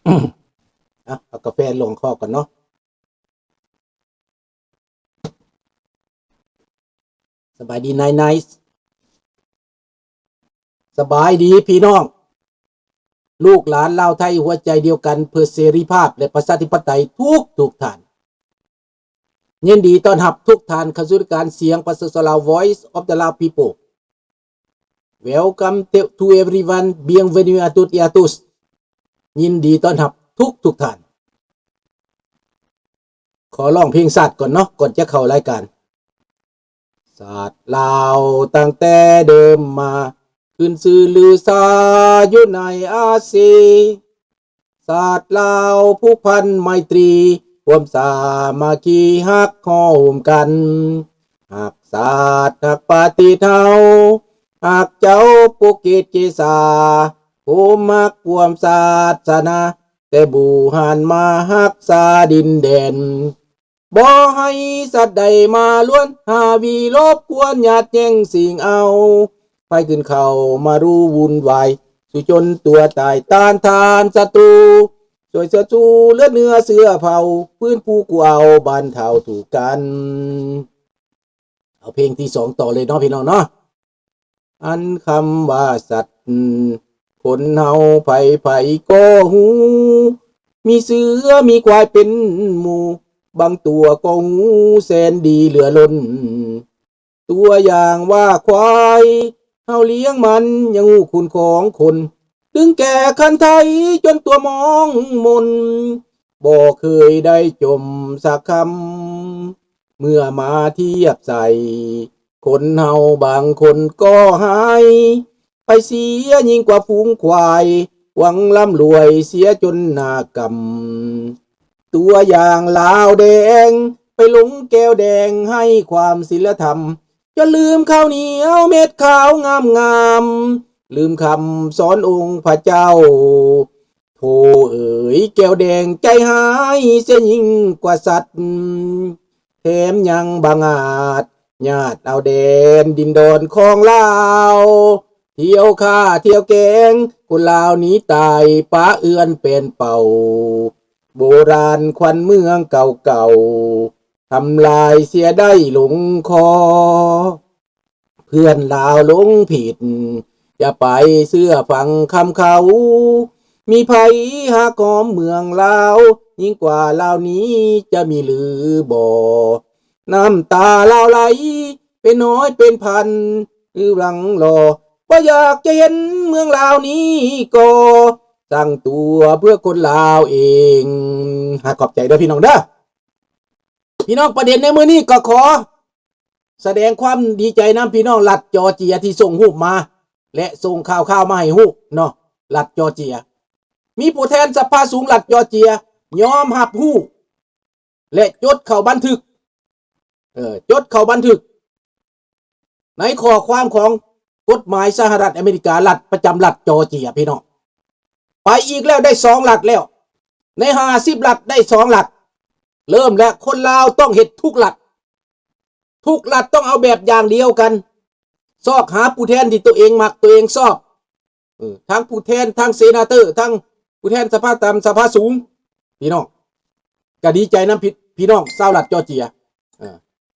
ອ່ະ ເອົາກາແຟລອງຄໍກັນເນາະ. ສະບາຍດີ ນາຍໄນ ສະບາຍດີພີ່ນ້ອງ ລູກຫຼານລາວໄທຫົວໃຈດຽວກັນ ເພື່ອເສລີພາບ ແລະ ປະຊາທິປະໄຕທຸກໆທ່ານ. ຍິນດີຕ້ອນຮັບທຸກທ່ານເຂົ້າສູ່ລາຍການສຽງປະຊາຊົນລາວ Voice of the Lao People. Welcome to, to everyone. Bienvenue à toutes et à tous. ຍິນດີຕ້ອນຮັບທຸກໆທ່ານ. ຂໍຮ້ອງເພງຊາດກ່ອນເນາະ ກ່ອນຈະເຂົ້າລາຍການ. ຊາດລາວຕັ້ງແຕ່ເດີມມາ ຂຶ້ນຊື່ລືຊາຢູ່ໃນອາຊີ. ຊາດລາວຜູກພັນໄມຕີ ຮ່ວມສາມັກຄີຮັກໂຮມກັນ. ຮັກຊາດຮັກປະເທດເຮົາ ຮັກເຈົ້າປົກເກດເກສາ ໂຮມຮັກຮ່ວມສາສະໜາ ແຕ່ບູຮານມາຮັກສາດິນແດນ. ບໍ່ໃຫ້ສັດໃດມາລວນ ຫາວີລົບກວນຍາດແຍ່ງຊິງເອົາ ໄຟຂຶ້ນເຂົ້າມາຣູວຸ່ນວາຍ ສູ້ຈົນຕົວຕາຍຕ້ານທານສັດຕູ ຊ່ວຍເຊື້ອຊູເລືອດເນື້ອເຊື້ອເຜົ່າ ຟື້ນຟູກູ້ເອົາບັນເທົາທຸກກັນ. ເອົາເພງທີສອງຕໍ່ເລີຍເນາະ ພີ່ນ້ອງເນາະ. ອັນຄຳວ່າສັດ ຄົນເຮົາໃຜໆກໍຮູ້ ມີເສືອມີຄວາຍເປັນໝູ່ ບາງຕົວກໍຮູ້ແສນດີເຫຼືອລົ້ນ. ຕົວຢ່າງວ່າຄວາຍ ເຮົາລ້ຽງມັນຍັງຮູ້ຄຸນຂອງຄົນ ເຖິງແກ່ຄັນໄທຈົນຕົວມອງມົນ ບໍ່ເຄີຍໄດ້ຈົ່ມສັກຄຳ. ເມື່ອມາທຽບໃສ່ ຄົນເຮົາບາງຄົນກໍຮ້າຍ ໄປເສຍຍິ່ງກວ່າຝູງຄວາຍ ຫວັງລ່ຳລວຍເສຍຈົນໜ້າກຳ. ຕົວຢ່າງລາວແດງ ໄປຫຼົງແກ້ວແດງໃຫ້ຄວາມສິນລະທຳ ຈົນລືມເຂົ້າໜຽວເມັດຂາວງາມໆ ລືມຄຳສອນອົງພະເຈົ້າ. ໂທເອີຍ ແກ້ວແດງໃຈຮ້າຍເສຍຍິ່ງກວ່າສັດ ແຖມຍັງບັງອາດຍາດເອົາແດນດິນດອນຂອງລາວ ທ່ຽວຂ້າທ່ຽວແກງ ຄົນລາວໜີຕາຍປະເຮືອນແປ້ນເປົ່າ ໂບລານຂວັນເມືອງເກົ່າໆ ທຳລາຍເສຍໄດ້ລົງຄໍ. ເພື່ອນລາວຫຼົງຜິດ ຢ່າໄປເຊື່ອຟັງຄຳເຂົາ ມີໃຜຫາກຫອມເມືອງລາວ ຍິ່ງກວ່າລາວນີ້ຈະມີຫຼືບໍ່? ນ້ຳຕາລາວໄຫຼເປັນຮ້ອຍເປັນພັນ ຫຼືຫຼັງລໍ ບໍ່ຢາກຈະເຫັນເມືອງລາວນີ້ກໍ ສ້າງຕົວເພື່ອຄົນລາວເອງ. ຫາ ຂອບໃຈເດີພີ່ນ້ອງເດີ. ພີ່ນ້ອງ ປະເດັນໃນມື້ນີ້ກໍຂໍ ສະແດງຄວາມດີໃຈນຳພີ່ນ້ອງລັດຈໍເຈຍທີ່ສົ່ງຮູບມາ ແລະ ສົ່ງຂ່າວໆມາໃຫ້ຮູ້ເນາະ. ລັດຈໍເຈຍ ມີຜູ້ແທນສະພາສູງລັດຈໍເຈຍຍອມຮັບຮູ້ ແລະ ຈົດເຂົ້າບັນທຶກ ເອີ ຈົດເຂົ້າບັນທຶກ ໃນຂໍ້ຄວາມຂອງກົດໝາຍສະຫະລັດອາເມລິກາ ລັດປະຈຳລັດຈໍເຈຍ ພີ່ນ້ອງ. ໄປອີກແລ້ວ ໄດ້ສອງລັດແລ້ວ ໃນຫ້າສິບລັດໄດ້ສອງລັດ. ເລີ່ມແລ້ວ ຄົນລາວຕ້ອງເຮັດທຸກລັດ ທຸກລັດຕ້ອງເອົາແບບຢ່າງດຽວກັນ ຊອກຫາຜູ້ແທນທີ່ຕົວເອງມັກ ຕົວເອງຊອບ ເອີ ທັງຜູ້ແທນ ທັງເຊນາເຕີ ທັງຜູ້ແທນສະພາຕ່ຳ ສະພາສູງ. ພີ່ນ້ອງ ກະດີໃຈນຳພີ່ ພີ່ນ້ອງຊາວລັດຈໍເຈຍ. ເອີ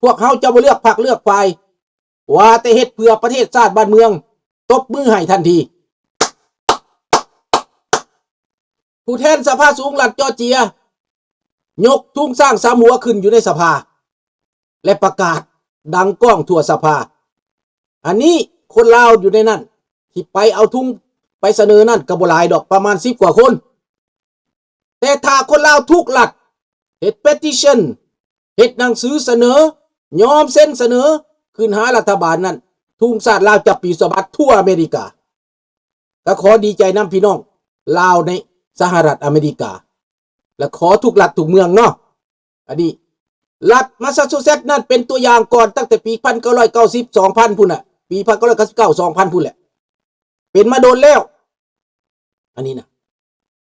ພວກເຮົາຈະບໍ່ເລືອກພັກເລືອກຝ່າຍ ວ່າແຕ່ເຮັດເພື່ອປະເທດຊາດບ້ານເມືອງ ຕົບມືໃຫ້ທັນທີ. ຜູ້ແທນສະພາສູງລັດຈໍເຈຍ ຍົກທຸງຊ້າງສາມຫົວຂຶ້ນຢູ່ໃນສະພາ ແລະ ປະກາດດັງກ້ອງທົ່ວສະພາ. ອັນນີ້ຄົນລາວຢູ່ໃນນັ້ນ ທີ່ໄປເອົາທຸງໄປສະເໜີນັ້ນກໍບໍ່ຫຼາຍດອກ ປະມານສິບກວ່າຄົນ. ແຕ່ຖ້າຄົນລາວທຸກລັດ ເຮັດ petition ເຮັດໜັງສືສະເໜີ ຍອມເຊັນສະເໜີຂຶ້ນຫາລັດຖະບານນັ້ນ ທຸງຊາດລາວຈະປິວສະບັດທົ່ວອາເມລິກາ. ກໍຂໍດີໃຈນຳພີ່ນ້ອງລາວໃນສະຫະລັດອາເມລິກາ ແລະ ຂໍທຸກລັດທຸກເມືອງເນາະ. ອັນນີ້ລັດມາຊາຊູເຊັດນັ້ນເປັນຕົວຢ່າງກ່ອນ ຕັ້ງແຕ່ປີພັນເກົ້າຮ້ອຍເກົ້າສິບ ສອງພັນພຸ້ນນະ ປີພັນເກົ້າຮ້ອຍເກົ້າສິບເກົ້າ ສອງພັນພຸ້ນແຫຼະ ເປັນມາດົນແລ້ວ ອັນນີ້ນະ.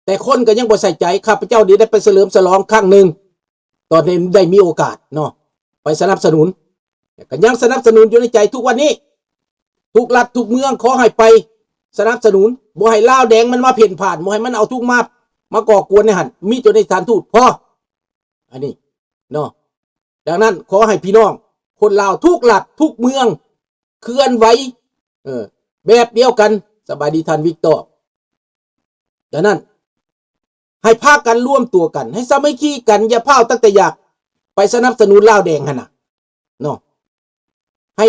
ແຕ່ຄົນກໍຍັງບໍ່ໃສ່ໃຈ. ຂ້າພະເຈົ້ານີ້ໄດ້ໄປສະເຫຼີມສະຫຼອງຄັ້ງໜຶ່ງ ຕອນໄດ້ ໄດ້ມີໂອກາດເນາະ ໄປສະໜັບສະໜູນ ແລະ ກໍຍັງສະໜັບສະໜູນຢູ່ໃນໃຈທຸກວັນນີ້. ທຸກລັດທຸກເມືອງຂໍໃຫ້ໄປສະໜັບສະໜູນ ບໍ່ໃຫ້ລາວແດງມັນມາເພ້ນພ້ານ ບໍ່ໃຫ້ມັນເອົາທຸງມາ ມາກໍ່ກວນໃນຫັ້ນ ມີເຈົ້າໜ້າທີ່ສະຖານທູດພໍ ອັນນີ້ເນາະ. ດັ່ງນັ້ນ ຂໍໃຫ້ພີ່ນ້ອງຄົນລາວທຸກລັດທຸກເມືອງເຄື່ອນໄຫວ ເອີ ແບບດຽວກັນ. ສະບາຍດີທ່ານວິກຕໍ. ດັ່ງນັ້ນ ໃຫ້ພາກັນລວມຕົວກັນ ໃຫ້ສາມັກຄີກັນ ຢ່າພ້າວຕັກແຕ່ຢາກໄປສະໜັບສະໜູນລາວແດງຫັ້ນນະເນາະ. ໃຫ້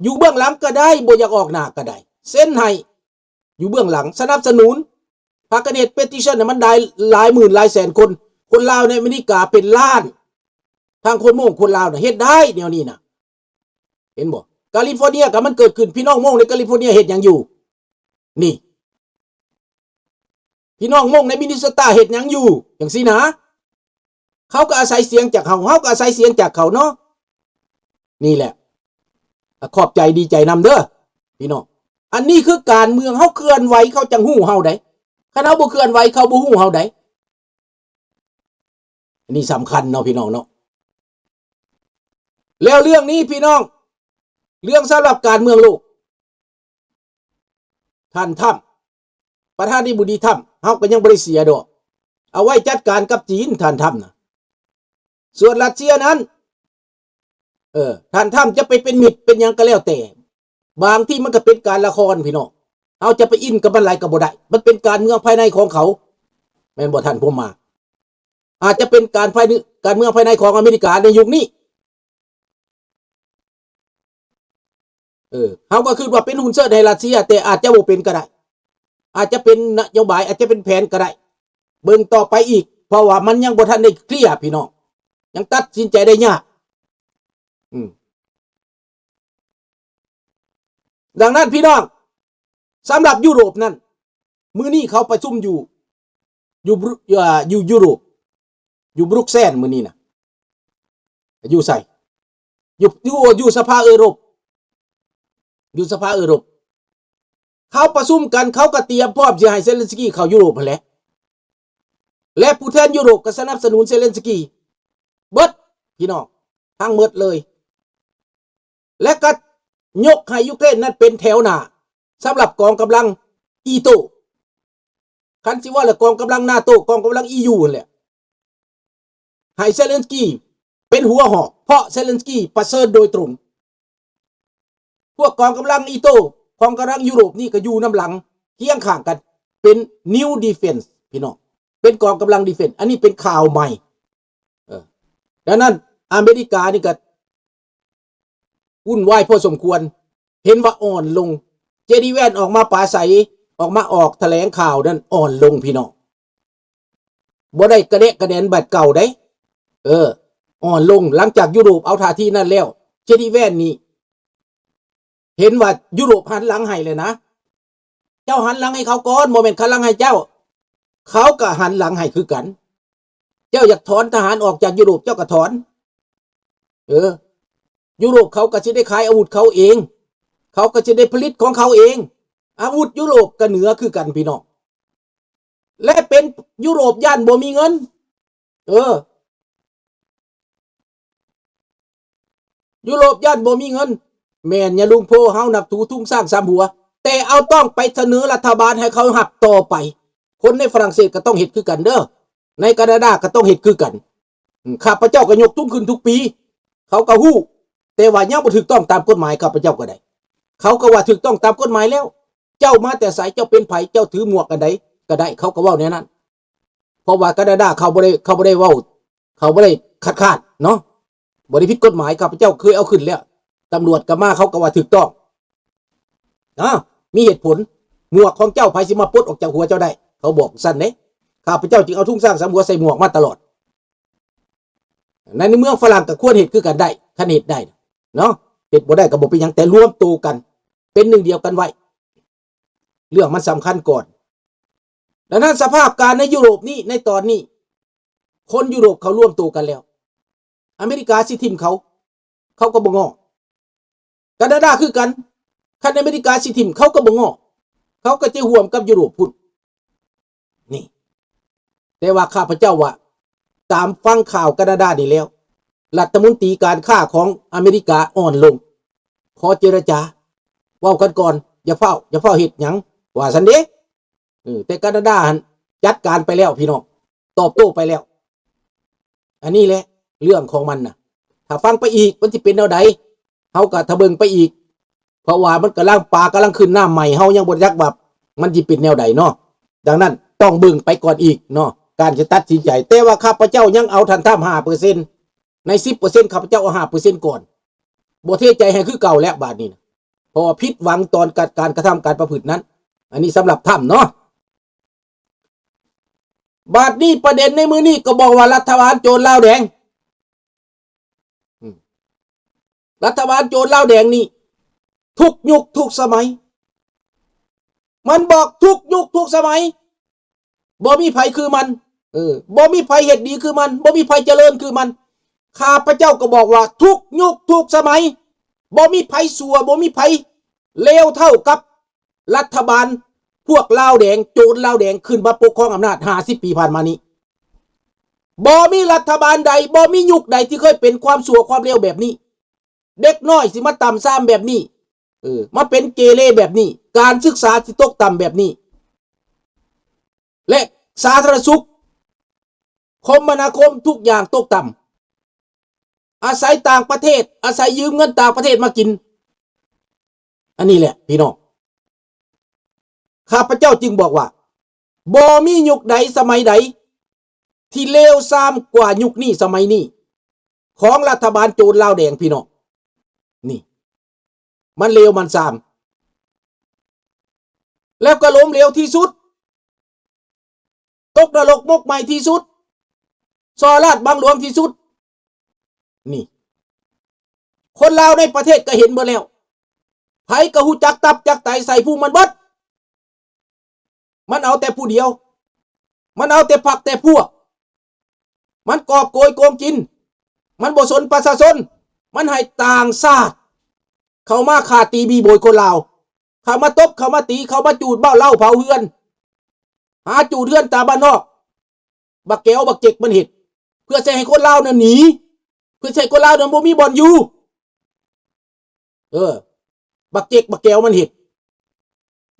ຢູ່ເບື້ອງຫຼັງກໍໄດ້ ບໍ່ຢາກອອກໜ້າກໍໄດ້ ເຊັນໃຫ້ຢູ່ເບື້ອງຫຼັງ ສະໜັບສະໜູນ. ພາກັນເຮັດ petition ນະ ມັນໄດ້ຫຼາຍໝື່ນຫຼາຍແສນຄົນ. ຄົນລາວໃນອາເມລິກາເປັນລ້ານ ທາງຄົນມົ້ງຄົນລາວນະ ເຮັດໄດ້ແນວນີ້ນະ. ເຫັນບໍ່? ກາລິຟໍເນຍກໍມັນເກີດຂຶ້ນ ພີ່ນ້ອງມົ້ງໃນກາລິຟໍເນຍເຮັດຫຍັງຢູ່? ນີ້ ພີ່ນ້ອງມົ້ງໃນມິນນິໂຊຕາເຮັດຫຍັງຢູ່? ຈັ່ງຊີ້ນະ. ເຂົາກໍອາໄສສຽງຈາກເຮົາ ເຮົາກໍອາໄສສຽງຈາກເຂົາເນາະ. ນີ້ແຫຼະ ຂອບໃຈ ດີໃຈນຳເດີພີ່ນ້ອງ. ອັນນີ້ຄືການເມືອງ ເຮົາເຄື່ອນໄຫວ ເຂົາຈັ່ງຮູ້ເຮົາໃດ໋. ຄັນເຮົາບໍ່ເຄື່ອນໄຫວ ເຂົາບໍ່ຮູ້ເຮົາໃດ໋. ອັນນີ້ສຳຄັນເນາະພີ່ນ້ອງເນາະ. ແລ້ວເລື່ອງນີ້ພີ່ນ້ອງ ເລື່ອງສຳລັບການເມືອງໂລກ ທ່ານທຳ ປະທານາທິບໍດີທຳ ເຮົາກໍຍັງບໍ່ໄດ້ເສຍດອກ ເອົາໄວ້ຈັດການກັບຈີນ ທ່ານທຳນະ. ສ່ວນຣັດເຊຍນັ້ນ ເອີ ທ່ານທຳຈະໄປເປັນມິດເປັນຫຍັງກໍແລ້ວແຕ່ ບາງທີມັນກໍເປັນການລະຄອນພີ່ນ້ອງ. ເຮົາຈະໄປອິນກັບມັນຫຼາຍກໍບໍ່ໄດ້ ມັນເປັນການເມືອງພາຍໃນຂອງເຂົາ ແມ່ນບໍ່ທ່ານພົມມາ? ອາດຈະເປັນການພາຍໃນ ການເມືອງພາຍໃນຂອງອາເມລິກາໃນຍຸກນີ້. ເອີ ເຮົາກໍຄິດວ່າເປັນຫຸ້ນເຊີນໃຫ້ຣັດເຊຍ ແຕ່ອາດຈະບໍ່ເປັນກໍໄດ້ ອາດຈະເປັນນະໂຍບາຍ ອາດຈະເປັນແຜນກໍໄດ້. ເບິ່ງຕໍ່ໄປອີກ ເພາະວ່າມັນຍັງບໍ່ທັນໄດ້ເຄລຍພີ່ນ້ອງ ຍັງຕັດສິນໃຈໄດ້ຍາກ. ອືມ ດັ່ງນັ້ນພີ່ນ້ອງ ສຳລັບຢູໂຣບນັ້ນ ມື້ນີ້ເຂົາປະຊຸມຢູ່ ຢູ່ບຣູ ຢູ່ຢູໂຣບ ຢູ່ບຣູກແຊນມື້ນີ້ນະ. ຢູ່ໃສ? ຢູ່ ຢູ່ ຢູ່ສະພາເອີຣົບ ຢູ່ສະພາເອີຣົບ ເຂົາປະຊຸມກັນ ເຂົາກໍຕຽມພ້ອມຊິໃຫ້ເຊເລັນສກີເຂົ້າຢູໂຣບຫັ້ນແຫຼະ ແລະ ຜູ້ແທນຢູໂຣບກໍສະໜັບສະໜູນເຊເລັນສກີເບິດພີ່ນ້ອງ ທັງໝົດເລີຍ. ແລະ ກໍຍົກໃຫ້ຢູເຄຣນນັ້ນເປັນແຖວໜ້າ ສຳລັບກອງກຳລັງ NATO. ຄັນຊິເວົ້າແລ້ວ ກອງກຳລັງ NATO ກອງກຳລັງ EU ຫັ້ນແຫຼະ ໃຫ້ເຊເລັນສກີເປັນຫົວຫອກ ເພາະເຊເລັນສກີປະເຊີນໂດຍຕົງ. ພວກກອງກຳລັງ NATO ກອງກຳລັງຢູໂຣບນີ້ກໍຢູ່ນຳຫຼັງ ຄຽງຂ້າງກັນ ເປັນ new defense ພີ່ນ້ອງ ເປັນກອງກຳລັງ defense. ອັນນີ້ເປັນຂ່າວໃໝ່. ເອີ ດັ່ງນັ້ນ ອາເມລິການີ້ກໍວຸ້ນວາຍພໍສົມຄວນ ເຫັນວ່າອ່ອນລົງ. ເຈດີ ແວນ ອອກມາປາໄສ ອອກມາອອກຖະແຫຼງຂ່າວນັ້ນ ອ່ອນລົງພີ່ນ້ອງ ບໍ່ໄດ້ກະແດະກະແດນແບບເກົ່າໃດ. ເອີ ອ່ອນລົງ ຫຼັງຈາກຢູໂຣບເອົາທ່າທີນັ້ນແລ້ວ ເຈດີ ແວນ ນີ້ ເຫັນວ່າຢູໂຣບຫັນຫຼັງໃຫ້ແລ້ວນະ. ເຈົ້າຫັນຫຼັງໃຫ້ເຂົາກ່ອນ ບໍ່ແມ່ນເຂົາຫຼັງໃຫ້ເຈົ້າ. ເຂົາກໍຫັນຫຼັງໃຫ້ຄືກັນ. ເຈົ້າຢາກຖອນທະຫານອອກຈາກຢູໂຣບ ເຈົ້າກໍຖອນ. ເອີ ຢູໂຣບເຂົາກໍຊິໄດ້ຂາຍອາວຸດເຂົາເອງ ເຂົາກໍຊິໄດ້ຜະລິດຂອງເຂົາເອງ. ອາວຸດຢູໂຣບກໍເໜືອຄືກັນພີ່ນ້ອງ ແລະ ເປັນຢູໂຣບຢ້ານບໍ່ມີເງິນ. ເອີ ຢູໂຣບຢ້ານບໍ່ມີເງິນ. ແມ່ນຍາລຸງໂພ ເຮົານັບຖືທຸງຊ້າງສາມຫົວ ແຕ່ເອົາຕ້ອງໄປສະເໜີລັດຖະບານໃຫ້ເຂົາຮັບຕໍ່ໄປ. ຄົນໃນຝຣັ່ງເສດກໍຕ້ອງເຮັດຄືກັນເດີ ໃນການາດາກໍຕ້ອງເຮັດຄືກັນ. ຂ້າພະເຈົ້າກໍຍົກທຸງຂຶ້ນທຸກປີ ເຂົາກໍຮູ້ ແຕ່ວ່າຍັງບໍ່ຖືກຕ້ອງຕາມກົດໝາຍ ຂ້າພະເຈົ້າກໍໄດ້ ເຂົາກໍວ່າຖືກຕ້ອງຕາມກົດໝາຍແລ້ວ. ເຈົ້າມາແຕ່ໃສ ເຈົ້າເປັນໃຜ ເຈົ້າຖືໝວກອັນໃດກໍໄດ້ ເຂົາກໍເວົ້າແນວນັ້ນ. ເພາະວ່າການາດາເຂົາບໍ່ໄດ້ ເຂົາບໍ່ໄດ້ເວົ້າ ເຂົາບໍ່ໄດ້ຄັດຄ້ານເນາະ ບໍ່ໄດ້ຜິດກົດໝາຍ. ຂ້າພະເຈົ້າເຄີຍເອົາຂຶ້ນແລ້ວ ຕຳຫຼວດກໍມາ ເຂົາກໍວ່າຖືກຕ້ອງ. ອ້າວ ມີເຫດຜົນ ໝວກຂອງເຈົ້າໃຜຊິມາປົດອອກຈາກຫົວເຈົ້າໄດ້ ເຂົາບອກຊັ້ນເດ້. ຂ້າພະເຈົ້າຈຶ່ງເອົາທຸງຊ້າງສາມຫົວໃສ່ໝວກມາຕະຫຼອດ. ໃນ ໃນເມືອງຝຣັ່ງກໍຄວນເຮັດຄືກັນໄດ້ ຄັນເຮັດໄດ້ເນາະ ເຮັດບໍ່ໄດ້ກໍບໍ່ເປັນຫຍັງ ແຕ່ລວມໂຕກັນເປັນໜຶ່ງດຽວກັນໄວ້ ເລື່ອງມັນສຳຄັນກ່ອນ. ດັ່ງນັ້ນ ສະພາບການໃນຢູໂຣບນີ້ ໃນຕອນນີ້ ຄົນຢູໂຣບເຂົາລວມໂຕກັນແລ້ວ. ອາເມລິກາຊິຖິ້ມເຂົາ ເຂົາກໍບໍ່ງໍ. ການາດາຄືກັນ ຄັນອາເມລິກາຊິຖິ້ມ ເຂົາກໍບໍ່ງໍ ເຂົາກໍຈະຮ່ວມກັບຢູໂຣບພຸ້ນ. ນີ້ ແຕ່ວ່າຂ້າພະເຈົ້າວ່າ ຕາມຟັງຂ່າວການາດານີ້ແລ້ວ ລັດຖະມົນຕີການຄ້າຂອງອາເມລິກາອ່ອນລົງ. ຂໍເຈລະຈາ ເວົ້າກັນກ່ອນ ຢ່າຟ້າວ ຢ່າຟ້າວເຮັດຫຍັງ ວ່າຊັ້ນເດ້. ເອີ ແຕ່ການາດາຫັ້ນ ຈັດການໄປແລ້ວພີ່ນ້ອງ, ຕອບໂຕ້ໄປແລ້ວ. ອັນນີ້ແຫຼະເລື່ອງຂອງມັນນະ. ຖ້າຟັງໄປອີກມັນຊິເປັນແນວໃດ ເຮົາກໍຖ້າເບິ່ງໄປອີກ, ເພາະວ່າມັນກຳລັງ ປາກຳລັງຂຶ້ນນ້ຳໃໝ່, ເຮົາຍັງບໍ່ຈັກວ່າມັນຊິເປັນແນວໃດເນາະ. ດັ່ງນັ້ນຕ້ອງເບິ່ງໄປກ່ອນອີກເນາະ ການຈະຕັດສິນໃຈ. ແຕ່ວ່າຂ້າພະເຈົ້າຍັງເອົາທ່ານທຣຳຫ້າເປີເຊັນ, ໃນສິບເປີເຊັນ ຂ້າພະເຈົ້າເອົາຫ້າເປີເຊັນກ່ອນ, ບໍ່ເທໃຈໃຫ້ຄືເກົ່າແລ້ວບາດນີ້ນະ ເພາະວ່າຜິດຫວັງຕອນການ ການກະທຳ ການປະພຶດນັ້ນ. ອັນນີ້ສຳລັບທຣຳເນາະ. ບາດນີ້ປະເດັນໃນມື້ນີ້ກໍບອກວ່າລັດຖະບານໂຈນລາວແດງ, ອືມ ລັດຖະບານໂຈນລາວແດງນີ້ ທຸກຍຸກທຸກສະໄໝ, ມັນບອກທຸກຍຸກທຸກສະໄໝ ບໍ່ມີໃຜຄືມັນ, ເອີ ບໍ່ມີໃຜເຮັດດີຄືມັນ, ບໍ່ມີໃຜຈະເລີນຄືມັນ. ຂ້າພະເຈົ້າກໍບອກວ່າທຸກຍຸກທຸກສະໄໝ ບໍ່ມີໃຜຊົ່ວ ບໍ່ມີໃຜເລວເທົ່າກັບລັດຖະບານພວກລາວແດງ, ໂຈນລາວແດງຂຶ້ນມາປົກຄອງອຳນາດຫ້າສິບປີຜ່ານມານີ້. ບໍ່ມີລັດຖະບານໃດ, ບໍ່ມີຍຸກໃດທີ່ເຄີຍເປັນຄວາມຊົ່ວຄວາມເລວແບບນີ້. ເດັກນ້ອຍຊິມາຕ່ຳຊາມແບບນີ້, ເອີ ມາເປັນເກເລແບບນີ້, ການສຶກສາຊິຕົກຕ່ຳແບບນີ້ ແລະ ສາທາລະນະສຸກ, ຄົມມະນາຄົມ ທຸກຢ່າງຕົກຕ່ຳ, ອາໄສຕ່າງປະເທດ, ອາໄສຢືມເງິນຕ່າງປະເທດມາກິນ. ອັນນີ້ແຫຼະພີ່ນ້ອງ, ຂ້າພະເຈົ້າຈຶ່ງບອກວ່າ ບໍ່ມີຍຸກໃດສະໄໝໃດທີ່ເລວຊາມກວ່າຍຸກນີ້ສະໄໝນີ້ ຂອງລັດຖະບານໂຈນລາວແດງພີ່ນ້ອງ. ນີ້ ມັນເລວມັນຊາມ ແລ້ວກໍລົ້ມເຫຼວທີ່ສຸດ, ຕົກນະລົກໝົກໄໝ້ທີ່ສຸດ, ສໍ້ລາດບັງຫຼວງທີ່ສຸດ. ນີ້ ຄົນລາວໃນປະເທດກໍເຫັນເບິດແລ້ວ, ໃຜກໍຮູ້ຈັກຕັບຈັກໄຕໃສ່ຜູ້ມັນເບິດ. ມັນເອົາແຕ່ຜູ້ດຽວ, ມັນເອົາແຕ່ພັກແຕ່ພວກ, ມັນກອບໂກຍໂກງກິນ, ມັນບໍ່ສົນປະຊາຊົນ, ມັນໃຫ້ຕ່າງຊາດເຂົ້າມາຂ້າຕີບີໂບຍຄົນລາວ, ເຂົ້າມາຕົບ ເຂົ້າມາຕີ, ເຂົ້າມາຈູດເບ້າເລົ້າເຜົາເຮືອນ, ຫາຈູດເຮືອນຕາມບ້ານນອກ. ບັກແກວບັກເຈັກມັນເຮັດ ເພື່ອຊິໃຫ້ຄົນລາວນັ້ນໜີ, ເພື່ອຊິໃຫ້ຄົນລາວນັ້ນບໍ່ມີບ່ອນຢູ່. ເອີ ບັກເຈັກບັກແກວມັນເຮັດ,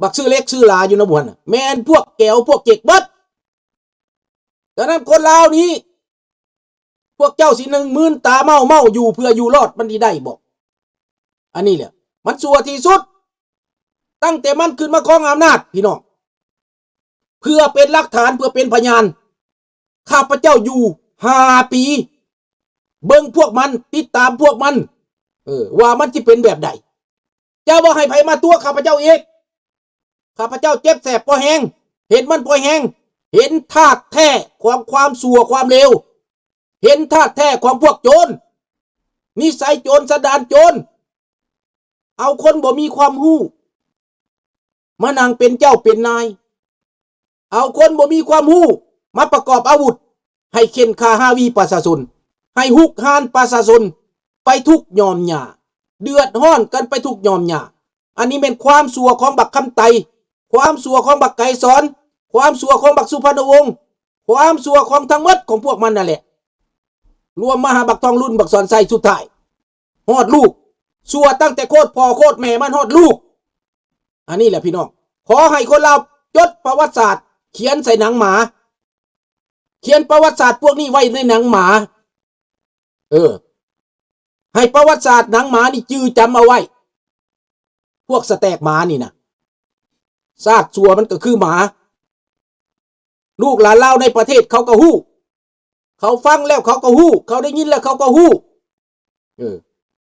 ບັກຊື້ເຫຼັກຊື້ຫຼາຢູ່ນຳບ່ອນນະ ແມ່ນພວກແກວພວກເຈັກເບິດ. ດັ່ງນັ້ນຄົນລາວນີ້ ພວກເຈົ້າຊິນັ່ງມືນຕາເມົາເມົາຢູ່ເພື່ອຢູ່ລອດ ມັນຊິໄດ້ບໍ່? ອັນນີ້ແຫຼະ ມັນຊົ່ວທີ່ສຸດ ຕັ້ງແຕ່ມັນຂຶ້ນມາຄອງອຳນາດ ພີ່ນ້ອງ. ເພື່ອເປັນຫຼັກຖານ ເພື່ອເປັນພະຍານ, ຂ້າພະເຈົ້າຢູ່ຫ້າປີ ເບິ່ງພວກມັນ, ຕິດຕາມພວກມັນ, ເອີ ວ່າມັນຊິເປັນແບບໃດ. ຈະບໍ່ໃຫ້ໃຜມາຕົວະຂ້າພະເຈົ້າອີກ. ຂ້າພະເຈົ້າເຈັບແສບພໍແຮງ, ເຫັນມັນພໍແຮງ, ເຫັນທາດແທ້ຂອງຄວາມຊົ່ວຄວາມເລວ, ເຫັນທາດແທ້ຂອງພວກໂຈນ, ນິໄສໂຈນ, ສັນດານໂຈນ, ເອົາຄົນບໍ່ມີຄວາມຮູ້ ມານັ່ງເປັນເຈົ້າເປັນນາຍ, ເອົາຄົນບໍ່ມີຄວາມຮູ້ມາປະກອບອາວຸດ ໃຫ້ເຂັ່ນຂ້າຮາວີປະຊາຊົນ, ໃຫ້ຮຸກຮານປະຊາຊົນໄປທຸກຍອມຫຍ້າ, ເດືອດຮ້ອນກັນໄປທຸກຍອມຫຍ້າ. ອັນນີ້ແມ່ນຄວາມຊົ່ວຂອງບັກຄຳໄຕ, ຄວາມຊົ່ວຂອງບັກໄກສອນ, ຄວາມຊົ່ວຂອງບັກສຸພັນນະວົງ, ຄວາມຊົ່ວຂອງທັງໝົດຂອງພວກມັນນັ້ນແຫຼະ, ລວມມາຫາບັກທອງລຸນ, ບັກສອນໄຊ, ສຸດທ້າຍ ຮອດລູກ, ຊົ່ວຕັ້ງແຕ່ໂຄດພໍ່ໂຄດແມ່ມັນຮອດລູກ. ອັນນີ້ແຫຼະພີ່ນ້ອງ, ຂໍໃຫ້ຄົນລາວຈົດປະຫວັດສາດ, ຂຽນໃສ່ໜັງໝາ, ຂຽນປະຫວັດສາດພວກນີ້ໄວ້ໃນໜັງໝາ. ເອີ ໃຫ້ປະຫວັດສາດໜັງໝານີ້ຈື່ຈຳເອົາໄວ້. ພວກສະແຕກໝານີ້ນະ, ຊາດຊົ່ວມັນກໍຄືໝາ. ລູກຫຼານລາວໃນປະເທດເຂົາກໍຮູ້, ເຂົາຟັງແລ້ວເຂົາກໍຮູ້, ເຂົາໄດ້ຍິນແລ້ວເຂົາກໍຮູ້. ເອີ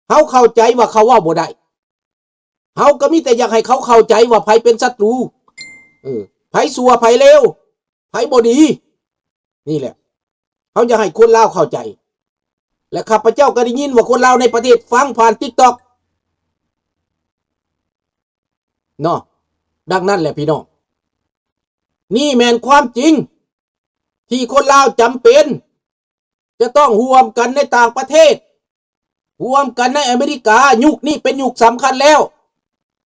ເຮົາເຂົ້າໃຈວ່າເຂົາເວົ້າບໍ່ໄດ້, ເຮົາກໍມີແຕ່ຢາກໃຫ້ເຂົາເຂົ້າໃຈວ່າໃຜເປັນສັດຕູ, ເອີ ໃຜຊົ່ວ ໃຜເລວ, ໃຜບໍ່ດີ. ນີ້ແຫຼະ ເຮົາຢາກໃຫ້ຄົນລາວເຂົ້າໃຈ. ແລະ ຂ້າພະເຈົ້າກໍໄດ້ຍິນວ່າຄົນລາວໃນປະເທດຟັງຜ່ານຕິກຕັອກເນາະ. ດັ່ງນັ້ນແຫຼະພີ່ນ້ອງ, ນີ້ແມ່ນຄວາມຈິງທີ່ຄົນລາວຈຳເປັນຈະຕ້ອງຮ່ວມກັນໃນຕ່າງປະເທດ, ຮ່ວມກັນໃນອາເມລິກາ. ຍຸກນີ້ເປັນຍຸກສຳຄັນແລ້ວ,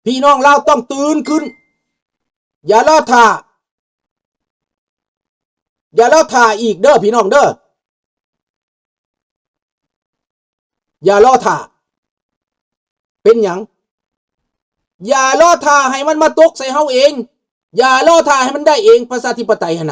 ພີ່ນ້ອງລາວຕ້ອງຕື່ນຂຶ້ນ. ຢ່າລໍຖ້າ, ຢ່າລໍຖ້າອີກເດີພີ່ນ້ອງເດີ, ຢ່າລໍຖ້າ. ເປັນຫຍັງ? ຢ່າລໍຖ້າໃຫ້ມັນມາຕົກໃສ່ເຮົາເອງ, ຢ່າລໍຖ້າໃຫ້ມັນໄດ້ເອງ ປະຊາທິປະໄຕຫັ້ນນະ.